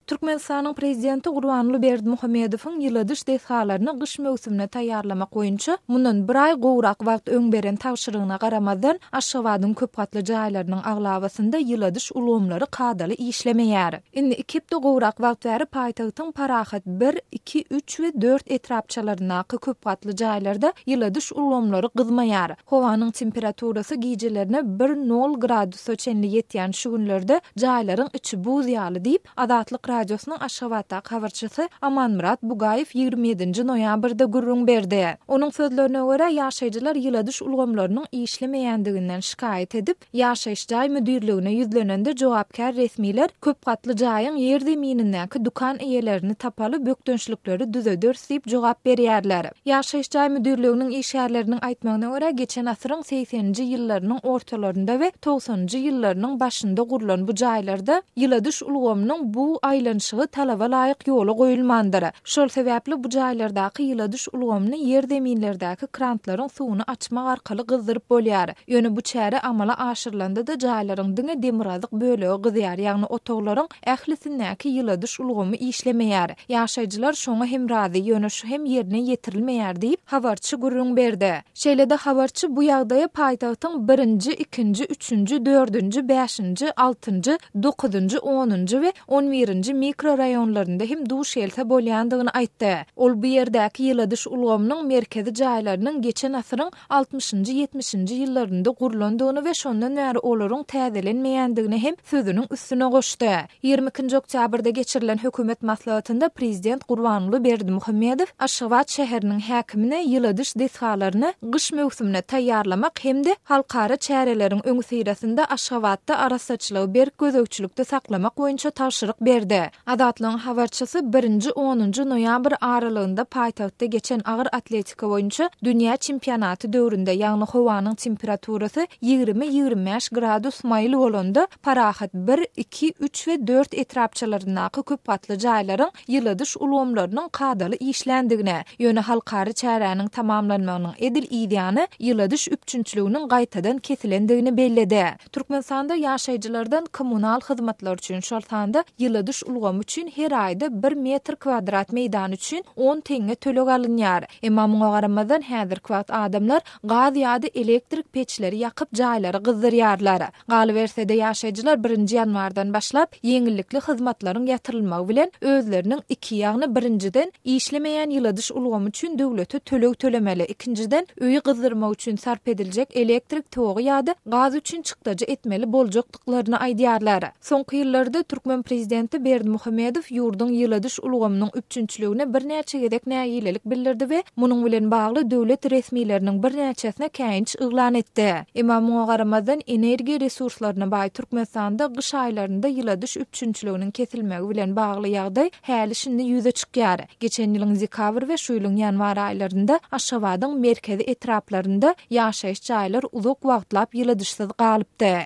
Türkmenistanyň Prezidenti Gurbanguly Berdimuhamedowyň ýyladyş desgalaryny gyş möwsümine taýýarlamak boýunça mundan bir aý gowrak wagt öň beren tabşyrygyna garamazdan, Aşgabadyň köp gatly jaýlarynyň aglabasynda ýyladyş ulgamlary kadaly işlemeýär. Indi iki hepde gowrak wagt bäri paýtagtyň Parahat bir, iki, üç we dört etrapçalaryndaky köp gatly jaýlarda ýyladyş ulgamlary gyzmaýar. Howanyň temperaturasy gijelerine bir nol gradusa çenli ýetýän şu günlerde jaýlaryň içi buz ýaly diýip, Azatlyk Radiosynyň Aşgabatdaky habarçysy Amanmyrat Bugaýew 27-nji noýabrda gürrüň berdi. Onuň sözlerine görä, ýaşaýjylar ýyladyş ulgamlarynyň işlemeýändiginden şikaýat edip, Ýaşaýyş jaý müdirligine ýüzlenende jogapkär resmiler köp gatly jaýyň ýerzeminindäki dükan eýelerini tapaly bökdençlikleri düzederis diýip jogap berýärler. Ýaşaýyş jaý müdirliginiň işgärleriniň aýtmagyna görä, geçen asyryň segseninji ýyllarynyň ortalarynda we togsanynjy ýyllarynyň başynda gurlan bu jaýlarda ýyladyş ulgamynyň bug aýlanyşygy talaba laýyk ýola goýulmandyr. Şol sebäpli bu jaýlardaky ýyladyş ulgamyny ýerzeminlerdäki krantlaryň suwuny açmak arkaly gyzdyryp bolýar. Ýöne bu çäre amala aşyrylanda-da jaýlaryň diňe demirgazyk bölegi gyzýar, ýagny otaglaryň ählisindäki ýyladyş ulgamy işlemeýär. Ýaşaýjylar şoňa hem razy, ýöne şu hem ýerine ýetirilmeýär diýip, habarçy gürrüň berdi. Şeýle-de habarçy bu ýagdaýa paýtagtyň birinji, ikinji, üçünji, dördünji, bäşinji, altynjy, dokuzynjy, onunjy we on birinji mikroraýonlarynda hem duş gelse bolýandygyny aýtdy. Ol bu ýerdäki ýyladyş ulgamynyň merkezi jaýlarynyň geçen asyryň altmyşynjy, ýetmişinji ýyllarynda gurlandygyny we şondan bäri olaryň täzelenmeýändigini hem sözüniň üstüne goşdy. 22-nji oktýabrda geçirilen hökümet maslahatynda prezident Gurbanguly Berdimuhamedow Aşgabat şäheriniň häkimine ýyladyş desgalaryny gyş möwsümine taýýarlamak hem-de halkara çäreleriň öňüsyrasynda Aşgabatda arassaçylygy berk gözegçilikde saklamak boýunça tabşyryk berdi. Azatlygyň habarçysy birinji, onunjy noýabr aralygynda paýtagtda geçen agyr atletika boýunça dünýä çempionaty döwründe, ýagny howanyň temperaturasy 20, 25 gradus maýyl bolanda, Parahat bir, iki, üç we dört etrapçalaryndaky köp gatly jaýlaryň ýyladyş ulgamlarynyň kadaly işländigine, ýöne halkara çäräniň tamamlanmagynyň edil yzýany ýyladyş üpjünçiliginiň gaýtadan kesilendigini belledi. Türkmenistanda ýaşaýjylardan kommunal hyzmatlar üçin, şol sanda ýyladyş ulgamy üçin her aýda bir metr kwadrat meýdan üçin on teňňe töleg alynýar. Emma muňa garamazdan, häzirki wagt adamlar gaz ýa-da elektrik peçleri ýakyp jaýlary gyzdyrýarlar. Galyberse-de, ýaşaýjylar birinji ýanwardan başlap, ýeňillikli hyzmatlaryň ýatyrylmagy bilen özleriniň iki, ýagny birinjiden, işlemeýän ýyladyş ulgamy üçin döwlete töleg tölemeli, ikinjiden, öýi gyzdyrmak üçin sarp ediljek elektrik togy ýa-da gaz üçin çykdajy etmeli boljakdyklaryny aýdýarlar. Soňky ýyllarda türkmen prezidenti Berdimuhamedow ýurduň ýyladyş ulgamynyň üpjünçiligine birnäçe gezek nägilelik bildirdi we munuň bilen bagly döwlet resmileriniň birnäçesine käýinç yglan etdi. Emma muňa garamazdan, energiýa resurslaryna baý Türkmenistanda gyş aýlarynda ýyladyş üpjünçiliginiň kesilmegi bilen bagly ýagdaý häli-şindi ýüze çykýar. Geçen ýylyň dekabr we şu ýylyň ýanwar aýlarynda Aşgabadyň merkezi etraplarynda ýaşaýyş jaýlar uzak wagtlap ýyladyşsyz galypdy.